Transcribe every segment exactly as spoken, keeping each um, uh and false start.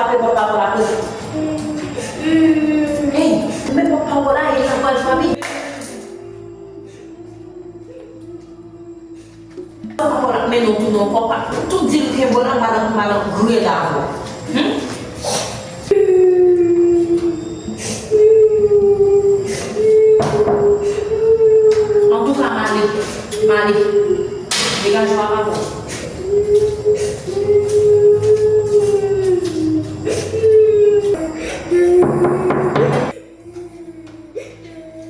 Pòt pawòl la prezan. Hey, men pòt pawòl la, e nan paj fanmi. Pòt pawòl la, men nou tounen ankò pa. Tou di l ke bon la, madan, madan, griye la ankò. Hmm? Antouka, m ale, m ale. Degaje w a pawòl.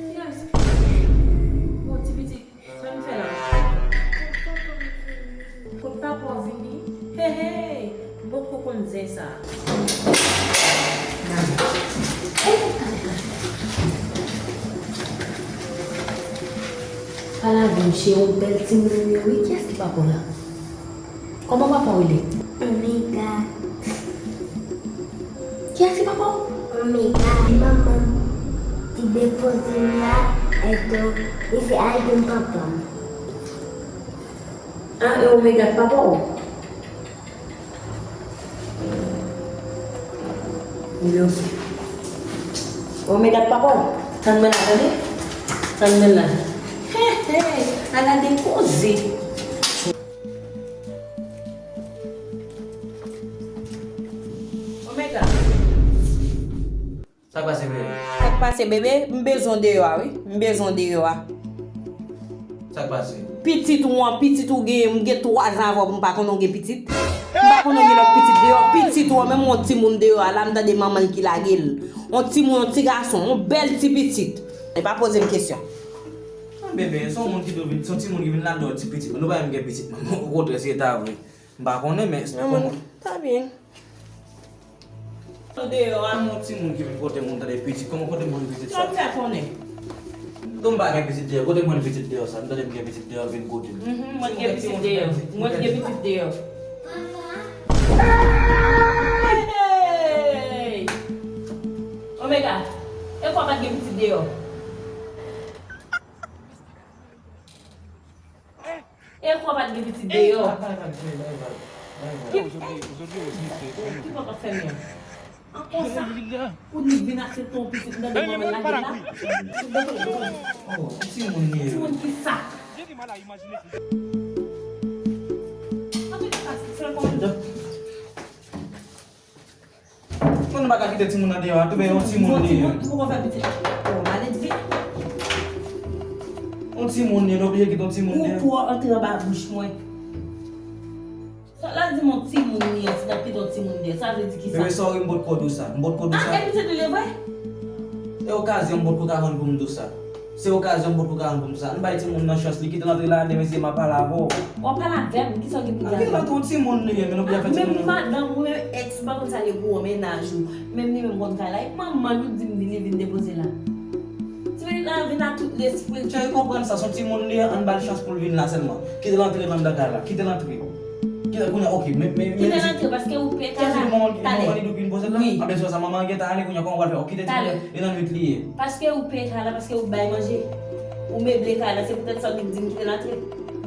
Kiyès? Bon, ti pitit, sa m fè la? Kot papa w vini? Hey, hey! M poko konn zen sa. Pa lage m, cheri, yon bèl timoun ou ye wi. Kiyès ki papa w la? Kòman papa w rele? Omega. Kiyès ki papa w? Omega. Manman m te depoze m la, eto, li se al jwenn papa m. Ah, e Omega k papa w? Omega k papa w? Tann mwen la, tande. Tann mwen la. Hey, hey, ala de koze. Omega. Sa k pase, bebe? Sa k pase, bebe? M bezwen w deyò a, wi. M bezwen w deyò a. Sa k pase? Pitit ou an, pitit ou genyen, m gen twa zan avè w, m pa konnen w gen pitit. M pa konnen w gen lòt pitit deyò. Pitit ou an, menm yon timoun deyò a, la m tande manman l ki lage l. Yon timoun, yon ti gason, yon bèl ti pitit. E pa poze m kesyon. Ah, bebe, se yon moun ki dwe vin, se yon timoun ki vin lakay ou, ti pitit. Nou pa menm gen pitit, non. Okontrè, si se ta vre. M pa konnen, men se kòman. Ta byen. Ou deyò a. Kòman yon timoun ki vin kote moun tande pitit? Kòman kote moun pitit sa? Sa m fè konnen? Donk m pa gen pitit deyò. Kote moun pitit deyò sa? M tande m gen pitit deyò vin kote m. Mhm, mwen gen pitit deyò. Mwen gen pitit deyò. Hey! Omega, e kwa pa t gen pitit deyò? E kwa pa t gen pitit deyò? Ki, ki pòt ap fèmen an? An konsa, pou li vin aksepte yon pitit, m tande manman l lage l la. Oh, timoun li ye. Timoun ki sa? An tout ka, se kòman? Mwen, nou pa ka kite timoun nan deyò a, tou, men yon timoun li ye. Yon timoun, ou poko fè pitit. Oh, maledve. Yon timoun li ye, nou oblije kite yon timoun deyò. Ou twò antre anba bouch mwen. Sa la di m yon timoun li ye, si n ap kite yon timoun deyò, sa vle di ki sa? Bebe, sa w ri, m potko di w sa. M potko di w sa. Ah, e pitit li ye vre? E okazyon m potko ka rann pou m di w sa. Se okazyon m potko ka rann pou m di w sa. Ann bay timoun nan chans li, kite l antre la, demen si m ap pale avè w. W ap pale avè m, kisa w gen pou di avè m? Kite l antre, yon timoun li ye, men nou byen fè timoun nan. Menm madanm ou, menm èks ou, pa konn sa l ye pou w, mennaj ou. Menm li menm konn kay la, e manman l ou di m li vin depoze la. Ti pitit la vin ak tout lespri l. Cheri, konprann sa, se yon timoun li ye, ann ba l chans pou l vin la sèlman. Kite l antre anndan kay la, kite l antre. Kite l, kounye a, oke, men, men, men. Kite l antre, paske ou peye kay la. Kite l, manman, manman li di w vin poze l la? Wi. Anben, se sa, manman an gentan ale, kounye a, kòman w pral fè? W kite timoun nan nwit li ye. Paske ou peye kay la, paske ou bay manje. Ou meble kay la, se poutèt sa w vin di m kite l antre.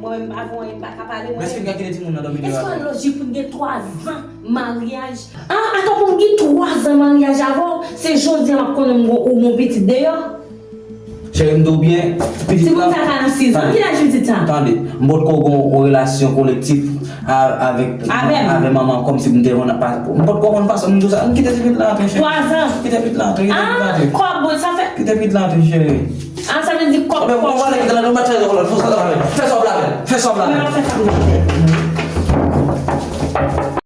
Mwen menm, avè w, m pa ka pale, mwen. Men èske m ka kite timoun nan dòmi deyò avè w? Èske w lojik pou n gen twa zan maryaj? Ah, atò pou m gen twa zan maryaj avè w, se jodi a m ap konnen m gon, ou gon pitit deyò? Cheri, m di w byen, pitit la. Timoun sa ka nan sis zan. Tande. Ki laj pitit sa? Tande, m potko gon yon relasyon kolektif a-, avèk, avè manman kòmsi m te konn pa, m potko konn fason m di w sa. Kite pitit la antre, cheri. Twa zan. Kite pitit la antre, kite pitit la antre. Ah, kòb bon, sa fè. Kite pitit la antre, cheri. Ah, sa vle di kòb. Anben, bon, vwala, kite l antre, nou pa tchanje kòb la. Fè sa w vle avè l. Fè sa w vle avè l. Fè sa w vle avè l. Mwen pa fè sa m vle avè l.